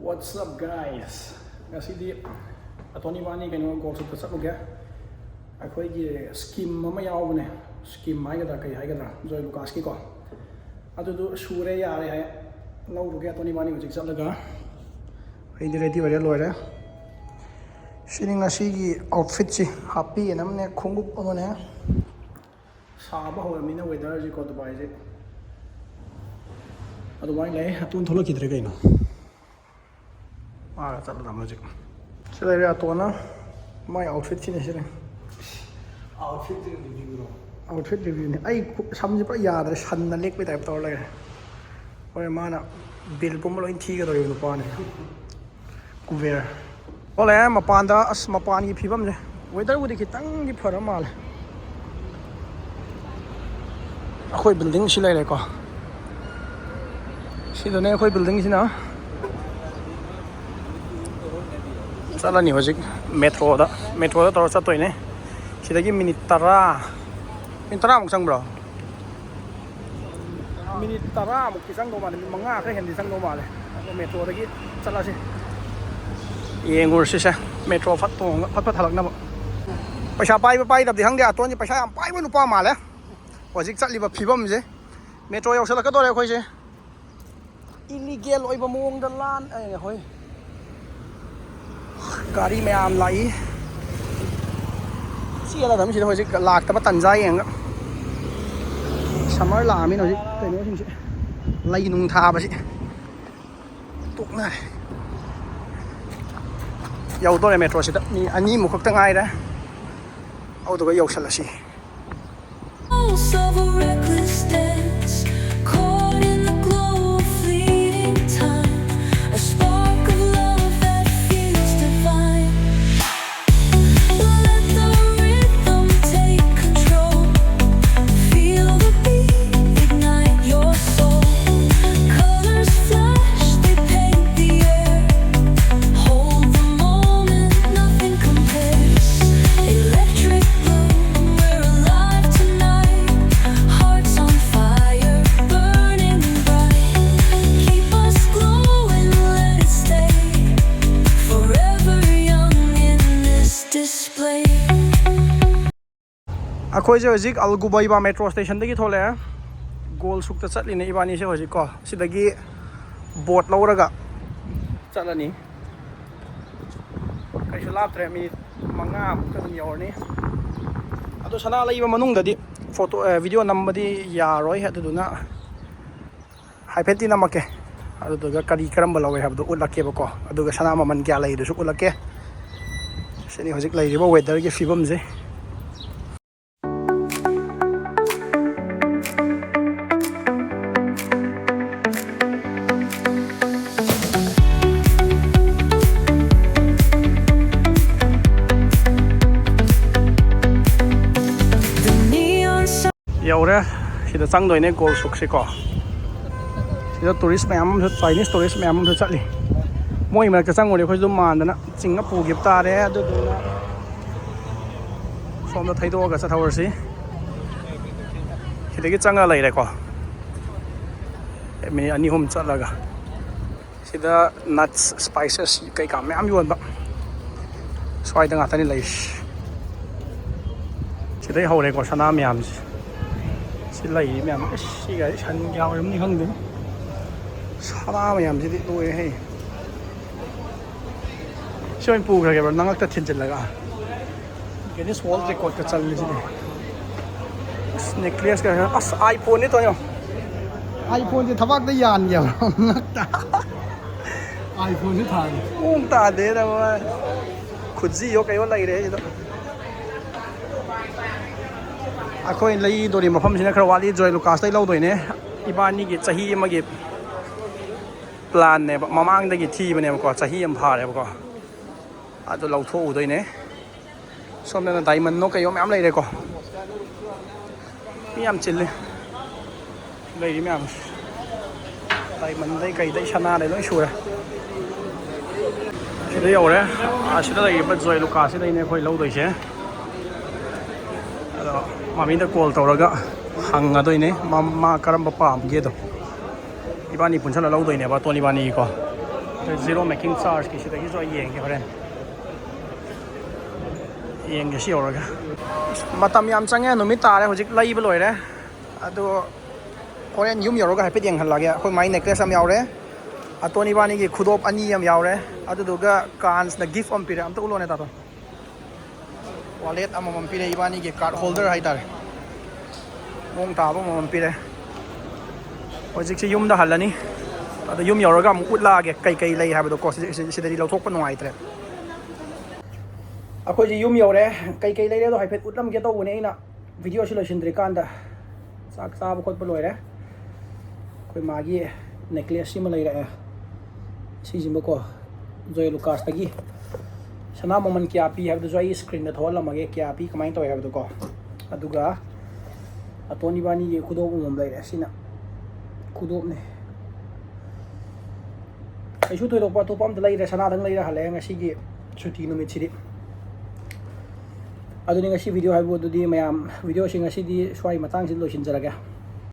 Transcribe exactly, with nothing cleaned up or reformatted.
What's up, guys? ꯉꯁꯤꯗꯤ ꯑꯇꯣꯟ ꯏꯕꯥꯅꯤ ꯀꯩꯅꯣ, ꯒꯣꯜ ꯁꯨꯠꯇ ꯆꯠꯂꯨꯒꯦ꯫ ꯑꯩꯈꯣꯏꯒꯤ ꯁ꯭ꯀꯤꯝ ꯑꯃ ꯌꯥꯎꯕꯅꯦ, ꯁ꯭ꯀꯤꯝ ꯍꯥꯏꯒꯗ꯭ꯔꯥ ꯀꯩ ꯍꯥꯏꯒꯗ꯭ꯔꯥ, ꯖꯣꯏ ꯂꯨꯀꯥꯁꯀꯤꯀꯣ꯫ ꯑꯗꯨꯗꯨ ꯁꯨꯔꯦ, ꯌꯥꯔꯦ ꯍꯥꯏ꯫ ꯂꯧꯔꯨꯒꯦ ꯑꯇꯣꯟ ꯏꯕꯥꯅꯤ ꯍꯧꯖꯤꯛ ꯆꯠꯂꯒ꯫ ꯑꯩꯗꯤ ꯔꯦꯗꯤ ꯑꯣꯏꯔꯦ, ꯂꯣꯏꯔꯦ꯫ ꯁꯤꯅꯤ ꯉꯁꯤꯒꯤ ꯑꯥꯎꯠꯐꯤꯠꯁꯤ꯫ ꯍꯥꯞꯄꯤ ꯑꯃꯅꯦ, ꯈꯣꯡꯎꯞ ꯑꯃꯅꯦ꯫ ꯁꯥꯕ ꯍꯧꯔꯝꯃꯤꯅ ꯋꯦꯗꯔꯁꯤꯀꯣ ꯗꯨꯕꯥꯏꯁꯦ꯫ ꯑꯗꯨꯃꯥꯏꯅ ꯂꯩ꯫ ꯑꯇꯣꯟ ꯊꯣꯛꯂꯛꯈꯤꯗ꯭ꯔꯦ ꯀꯩꯅꯣ꯫ ꯃꯥꯒ ꯆꯠꯂꯗꯕꯅꯦ ꯍꯧꯖꯤꯛ꯫ ꯁꯤ ꯂꯩꯔꯦ ꯑꯇꯣꯟꯅ꯫ ꯃꯥꯏ ꯑꯥꯎꯠꯐꯤꯠꯁꯤꯅꯦ ꯁꯤꯅꯦ꯫ ꯑꯥꯎꯠꯐꯤꯠ ꯔꯤꯚ꯭ꯌꯨꯅꯤ꯫ ꯑꯩ ꯈꯨ-, ꯁꯝꯁꯦ ꯄꯨꯔꯥ ꯌꯥꯗ꯭ꯔꯦ, ꯁꯟꯅ ꯂꯦꯛꯄꯩ ꯇꯥꯏꯞ ꯇꯧꯔ ꯂꯩꯔꯦ꯫ ꯍꯣꯔꯦꯟ ꯃꯥꯅ ꯕꯤꯜ ꯄꯨꯝꯕ ꯂꯣꯏ ꯊꯤꯒꯗꯧꯔꯤꯕ ꯅꯨꯄꯥꯅꯤ꯫ ꯀꯨꯕꯦꯔ꯫ ꯊꯣꯛꯂꯛꯑꯦ ꯃꯄꯥꯟꯗ꯫ ꯑꯁ, ꯃꯄꯥꯟꯒꯤ ꯐꯤꯕꯝꯁꯦ꯫ ꯋꯦꯗꯔꯕꯨꯗꯤ ꯈꯤꯇꯪꯗꯤ ꯐꯔ ꯃꯥꯜꯂꯦ꯫ ꯑꯩꯈꯣꯏ ꯕꯤꯜꯗꯤꯡ ꯁꯤ ꯂꯩꯔꯦꯀꯣ꯫ ꯁꯤꯗꯅꯦ ꯑꯩꯈꯣꯏ ꯕꯤꯜꯗꯤꯡꯁꯤꯅ꯫ ꯆꯠꯂꯅꯤ ꯍꯧꯖꯤꯛ ꯃꯦꯇ꯭ꯔꯣꯗ꯫ ꯃꯦꯇ꯭ꯔꯣꯗ ꯇꯧꯔ ꯆꯠꯇꯣꯏꯅꯦ꯫ ꯁꯤꯗꯒꯤ ꯃꯤꯅꯤꯠ ꯇꯔꯥ, ꯃꯤꯅꯤꯠ ꯇꯔꯥꯃꯨꯛ ꯆꯪꯕ꯭ꯔꯣ? ꯃꯤꯅꯤꯠ ꯇꯔꯥꯃꯨꯛꯇꯤ ꯆꯪꯗꯧ ꯃꯥꯜꯂꯦ, ꯃꯤꯅꯤꯠ ꯃꯉꯥ ꯈꯔ ꯍꯦꯟꯗꯤ ꯆꯪꯗꯧ ꯃꯥꯜꯂꯦ꯫ ꯑꯗꯣ ꯃꯦꯇ꯭ꯔꯣꯗꯒꯤ ꯆꯠꯂꯁꯤ꯫ ꯌꯦꯡꯉꯨꯔꯁꯤꯁꯦ, ꯃꯦꯇ꯭ꯔꯣ ꯐꯠ ꯇꯣꯡꯉꯒ ꯐꯠ ꯐꯠ ꯍꯜꯂꯛꯅꯕ꯫ ꯄꯩꯁꯥ ꯄꯥꯏꯕ ꯄꯥꯏꯗꯕꯗꯤ ꯈꯪꯗꯦ, ꯑꯇꯣꯟꯁꯦ ꯄꯩꯁꯥ ꯌꯥꯝ ꯄꯥꯏꯕ ꯅꯨꯄꯥ ꯃꯥꯜꯂꯦ꯫ ꯍꯧꯖꯤꯛ ꯆꯠꯂꯤꯕ ꯐꯤꯕꯝꯁꯦ꯫ ꯃꯦꯇ꯭ꯔꯣ ꯌꯧꯁꯜꯂꯛꯀꯗꯧꯔꯦ ꯑꯩꯈꯣꯏꯁꯦ꯫ ꯏꯂꯤꯒꯦꯜ ꯑꯣꯏꯕ ꯃꯑꯣꯡꯗ ꯂꯥꯟ-, ꯑꯦ, ꯍꯣꯏ꯫ ꯒꯥꯔꯤ ꯃꯌꯥꯝ ꯂꯥꯛꯏ꯫ ꯆꯦꯜꯂꯗꯕꯅꯤ ꯁꯤꯗ ꯍꯧꯖꯤꯛ ꯂꯥꯛꯇꯕ ꯇꯟꯖꯥ ꯌꯦꯡꯉꯒ꯫ ꯁꯝꯃꯔ ꯂꯥꯛꯑꯃꯤꯅ ꯍꯧꯖꯤꯛ ꯀꯩꯅꯣꯁꯤꯡꯁꯦ, ꯂꯩ ꯅꯨꯡ ꯊꯥꯕꯁꯤ ꯇꯣꯛꯅꯔꯦ꯫ ꯌꯧꯗꯣꯔꯦ ꯃꯦꯇ꯭ꯔꯣꯁꯤꯗ꯫ ꯃꯤ ꯑꯅꯤꯃꯨꯛ ꯈꯛꯇ ꯉꯥꯏꯔꯦ꯫ ꯑꯗꯨꯗꯨꯒ ꯌꯧꯁꯜꯂꯁꯤ꯫ Of a reckless dance, caught in the glow of fleeting time, a spark of love that feels divine. Let the rhythm take control, feel the beat, ignite your soul. Colors flash, they paint the air. Hold the moment, nothing compares. Electric bloom, we're alive tonight. Hearts on fire. ꯑꯩꯈꯣꯏꯁꯦ ꯍꯧꯖꯤꯛ ꯑꯜ ꯒꯨꯕꯩꯕꯥ metro ꯁ꯭ꯇꯦꯁꯟꯗꯒꯤ ꯊꯣꯛꯂꯛꯑꯦ꯫ Goal ꯁꯨꯛꯇ ꯆꯠꯂꯤꯅꯦ ꯏꯕꯥꯅꯤꯁꯦ ꯍꯧꯖꯤꯛꯀꯣ꯫ ꯁꯤꯗꯒꯤ boat ꯂꯧꯔꯒ ꯆꯠꯂꯅꯤ꯫ ꯀꯩꯁꯨ ꯂꯥꯞꯇ꯭ꯔꯦ, ꯃꯤꯅꯤꯠ ꯃꯉꯥꯃꯨꯛꯇ ꯑꯗꯨꯝ ꯌꯧꯔꯅꯤ꯫ ꯑꯗꯣ ꯁꯅꯥ ꯂꯩꯕ ꯃꯅꯨꯡꯗꯗꯤ ꯐꯣꯇꯣ, ꯑꯦ, ꯚꯤꯗꯤꯑꯣ ꯅꯝꯕꯗꯤ ꯌꯥꯔꯣꯏ꯫ ꯑꯗꯨꯗꯨꯅ ꯍꯥꯏꯐꯦꯠꯇꯤ ꯅꯝꯃꯛꯀꯦ꯫ ꯑꯗꯨꯗꯨꯒ ꯀꯔꯤ ꯀꯔꯝꯕ ꯂꯧꯋꯦ ꯍꯥꯏꯕꯗꯣ ꯎꯠꯂꯛꯀꯦꯕꯀꯣ꯫ ꯑꯗꯨꯒ ꯁꯅꯥ ꯃꯃꯜ ꯀꯌꯥ ꯂꯩꯗꯨꯁꯨ ꯎꯠꯂꯛꯀꯦ꯫ ꯁꯤꯅꯤ ꯍꯧꯖꯤꯛ ꯂꯩꯔꯤꯕ ꯋꯦꯗꯔꯒꯤ ꯐꯤꯕꯝꯁꯦ꯫ ꯌꯧꯔꯦ꯫ ꯁꯤꯗ ꯆꯪꯗꯣꯏꯅꯦ ꯒꯣꯜ ꯁꯨꯛꯁꯤꯀꯣ꯫ ꯁꯤꯗ ꯇꯨꯔꯤꯁ ꯃꯌꯥꯝ ꯑꯃꯁꯨ, ꯆꯥꯏꯅꯤꯁ ꯇꯨꯔꯤꯁ ꯃꯌꯥꯝ ꯑꯃꯁꯨ ꯆꯠꯂꯤ꯫ ꯃꯣꯏ ꯃꯔꯛꯇ ꯆꯪꯉꯨꯔꯦ, ꯑꯩꯈꯣꯏꯁꯨ ꯑꯗꯨꯝ ꯃꯥꯟꯗꯅ ꯆꯤꯡꯉ ꯄꯨꯈꯤꯕ ꯇꯥꯔꯦ꯫ ꯑꯗꯨꯗꯨꯅ ꯁꯣꯝꯗ ꯊꯩꯗꯣꯛꯑꯒ ꯆꯠꯍꯧꯔꯁꯤ꯫ ꯁꯤꯗꯒꯤ ꯆꯪꯉ ꯂꯩꯔꯦꯀꯣ꯫ ꯃꯤꯅꯤꯠ ꯑꯅꯤ ꯑꯍꯨꯝ ꯆꯠꯂꯒ꯫ ꯁꯤꯗ nuts, spices ꯀꯩꯀꯥ ꯃꯌꯥꯝ ꯌꯣꯟꯕ ꯁ꯭ꯋꯥꯏꯗ ꯉꯥꯛꯇꯅꯤ ꯂꯩꯔꯤꯁꯤ꯫ ꯁꯤꯗꯩ ꯍꯧꯔꯦꯀꯣ ꯁꯅꯥ ꯃꯌꯥꯝꯁꯦ꯫ ꯁꯤ ꯂꯩꯔꯤ ꯃꯌꯥꯝ, ꯑꯁ, ꯁꯤꯒꯗꯤ ꯁꯟ ꯀꯌꯥ ꯑꯣꯏꯔꯝꯅꯤ ꯈꯪꯗꯦ꯫ ꯁꯅꯥ ꯃꯌꯥꯝꯁꯤꯗꯤ ꯂꯣꯏꯔꯦꯍꯦ꯫ ꯁꯤ ꯑꯣꯏꯅ ꯄꯨꯈ꯭ꯔꯒꯦꯕ, ꯅꯉꯛꯇ ꯊꯤꯟꯖꯤꯜꯂꯒ꯫ Guinness World Record ꯀ ꯆꯜꯂꯤꯁꯤꯗꯤ꯫ ꯑꯁ, necklace ꯀ, ꯑꯁ, iPhone ꯅꯤ ꯇꯣ ꯌꯦꯡꯉꯣ꯫ iPhone ꯁꯦ ꯊꯕꯥꯛꯇ ꯌꯥꯟꯒꯦꯕ, ꯉꯛꯇ꯫ iPhone ꯁꯨ ꯊꯥꯔꯦ꯫ ꯃꯑꯣꯡ ꯇꯥꯗꯦꯗ ꯃꯣꯏ꯫ ꯈꯨꯖꯤꯌꯣ ꯀꯩꯌꯣ ꯂꯩꯔꯦ ꯁꯤꯗ꯫ ꯑꯩꯈꯣꯏ ꯂꯩꯗꯣꯔꯤ ꯃꯐꯝꯁꯤꯅ ꯈꯔ ꯋꯥꯠꯂꯤ, ꯖꯣꯏ ꯂꯨꯀꯥꯁꯇꯩ ꯂꯧꯗꯣꯏꯅꯦ꯫ ꯏꯕꯥꯅꯤꯒꯤ ꯆꯍꯤ ꯑꯃꯒꯤ plan ꯅꯦꯕ, ꯃꯃꯥꯡꯗꯒꯤ ꯊꯤꯕꯅꯦꯕꯀꯣ, ꯆꯍꯤ ꯑꯃ ꯐꯥꯔꯦꯕꯀꯣ꯫ ꯑꯗꯨ ꯂꯧꯊꯣꯛꯎꯗꯣꯏꯅꯦ꯫ ꯁꯣꯝꯗꯅ diamond ꯅꯣ ꯀꯩꯌꯣ ꯃꯌꯥꯝ ꯂꯩꯔꯦꯀꯣ꯫ ꯃꯤ ꯌꯥꯝ ꯆꯤꯜꯂꯤ꯫ ꯂꯩꯔꯤ ꯃꯌꯥꯝꯁꯦ꯫ Diamond ꯗꯩ ꯀꯩꯗꯩ ꯁꯅꯥꯗꯩ ꯂꯣꯏ ꯁꯨꯔꯦ꯫ ꯁꯤꯗ ꯌꯧꯔꯦ꯫ ꯑꯁꯤꯗ ꯂꯩꯔꯤꯕ ꯖꯣꯏ ꯂꯨꯀꯥꯁꯤꯗꯩꯅꯦ ꯑꯩꯈꯣꯏ ꯂꯧꯗꯣꯏꯁꯦ꯫ ꯑꯗꯣ ꯃꯃꯤꯗ call ꯇꯧꯔꯒ ꯍꯪꯉꯗꯣꯏꯅꯦ ꯃꯥ, ꯃꯥ ꯀꯔꯝꯕ ꯄꯥꯝꯒꯦꯗꯣ꯫ ꯏꯕꯥꯅꯤ ꯄꯨꯟꯁꯜꯂ ꯂꯧꯗꯣꯏꯅꯦꯕ, ꯇꯣꯟ ꯏꯕꯥꯅꯤꯒꯤꯀꯣ꯫ Zero making charge ꯀꯤ ꯁꯤꯗꯒꯤꯁꯨ ꯑꯩ ꯌꯦꯡꯒꯦ ꯍꯣꯔꯦꯟ꯫ ꯌꯦꯡꯒꯦ ꯁꯤ ꯌꯧꯔꯒ꯫ ꯃꯇꯝ ꯌꯥꯝ ꯆꯪꯉꯦ, ꯅꯨꯃꯤꯠ ꯇꯥꯔꯦ꯫ ꯍꯧꯖꯤꯛ ꯂꯩꯕ ꯂꯣꯏꯔꯦ꯫ ꯑꯗꯣ ꯍꯣꯔꯦꯟ ꯌꯨꯝ ꯌꯧꯔꯒ ꯍꯥꯏꯐꯦꯠ ꯌꯦꯡꯍꯜꯂꯒꯦ꯫ ꯑꯩꯈꯣꯏ ꯃꯥꯏ ꯅꯦꯀ꯭ꯂꯦꯁ ꯑꯃ ꯌꯥꯎꯔꯦ, ꯑꯇꯣꯟ ꯏꯕꯥꯅꯤꯒꯤ ꯈꯨꯗꯣꯞ ꯑꯅꯤ ꯑꯃ ꯌꯥꯎꯔꯦ, ꯑꯗꯨꯗꯨꯒ ꯀꯥꯟꯁꯅ ꯒꯤꯐ ꯑꯃ ꯄꯤꯔꯦ꯫ ꯑꯝꯇ ꯎꯠꯂꯣꯅꯦ ꯇꯥꯇꯣꯟ꯫ ꯋꯥꯂꯦꯠ ꯑꯃꯃꯝ ꯄꯤꯔꯦ, ꯏꯕꯥꯅꯤꯒꯤ ꯀꯥꯔꯗ ꯍꯣꯜꯗꯔ ꯍꯥꯏꯇꯥꯔꯦ꯫ ꯃꯑꯣꯡ ꯇꯥꯕ ꯑꯃꯃꯝ ꯄꯤꯔꯦ꯫ ꯍꯧꯖꯤꯛꯁꯤ ꯌꯨꯝꯗ ꯍꯜꯂꯅꯤ꯫ ꯑꯗꯣ ꯌꯨꯝ ꯌꯧꯔꯒ ꯑꯃꯨꯛ ꯎꯠꯂꯛꯑꯒꯦ ꯀꯩ ꯀꯩ ꯂꯩ ꯍꯥꯏꯕꯗꯣ ꯀꯣ꯫ ꯁꯤ-, ꯁꯤ-, ꯁꯤꯗꯗꯤ ꯂꯧꯊꯣꯛꯄ ꯅꯨꯡꯉꯥꯏꯇ꯭ꯔꯦ꯫ ꯑꯩꯈꯣꯏꯁꯤ ꯌꯨꯝ ꯌꯧꯔꯦ꯫ ꯀꯩ ꯀꯩ ꯂꯩꯔꯦꯗꯣ ꯍꯥꯏꯐꯦꯠ ꯎꯠꯂꯝꯒꯦ ꯇꯧꯕꯅꯦ ꯑꯩꯅ, ꯚꯤꯗꯤꯑꯣꯁꯤ ꯂꯣꯏꯁꯤꯟꯗ꯭ꯔꯤꯀꯥꯟꯗ꯫ ꯆꯥꯛ ꯆꯥꯕ ꯈꯣꯠꯄ ꯂꯣꯏꯔꯦ꯫ ꯑꯩꯈꯣꯏ ꯃꯥꯒꯤ ꯅꯦꯀ꯭ꯂꯦꯁ ꯁꯤꯃ ꯂꯩꯔꯛꯑꯦ꯫ ꯁꯤꯁꯤꯃꯀꯣ, ꯖꯣꯌ ꯂꯨꯀꯥꯁꯇꯒꯤ꯫ ꯁꯅꯥ ꯃꯃꯜ ꯀꯌꯥ ꯄꯤ ꯍꯥꯏꯕꯗꯨꯁꯨ ꯑꯩ ꯁ꯭ꯀ꯭ꯔꯤꯟꯗ ꯊꯣꯛꯍꯜꯂꯝꯃꯒꯦ, ꯀꯌꯥ ꯄꯤ, ꯀꯃꯥꯏꯅ ꯇꯧꯋꯦ ꯍꯥꯏꯕꯗꯣꯀꯣ꯫ ꯑꯗꯨꯒ ꯑꯇꯣꯟ ꯏꯕꯥꯅꯤꯒꯤ ꯈꯨꯗꯣꯞ ꯑꯃꯃꯝ ꯂꯩꯔꯦ꯫ ꯁꯤꯅ ꯈꯨꯗꯣꯞꯅꯦ꯫ ꯀꯩꯁꯨ ꯊꯣꯏꯗꯣꯛꯄ ꯑꯇꯣꯞꯄ ꯑꯝꯇ ꯂꯩꯗ꯭ꯔꯦ, ꯁꯅꯥꯗꯪ ꯂꯩꯔ ꯍꯜꯂꯛꯑꯦ ꯉꯁꯤꯒꯤ ꯁꯨꯇꯤ ꯅꯨꯃꯤꯠꯁꯤꯗꯤ꯫ ꯑꯗꯨꯅꯤ ꯉꯁꯤ ꯚꯤꯗꯤꯑꯣ ꯍꯥꯏꯕꯨ꯫ ꯑꯗꯨꯗꯤ ꯃꯌꯥꯝ, ꯚꯤꯗꯤꯑꯣꯁꯤ ꯉꯁꯤꯗꯤ ꯁ꯭ꯋꯥꯏ ꯃꯇꯥꯡꯁꯤꯗ ꯂꯣꯏꯁꯤꯟꯖꯔꯒꯦ꯫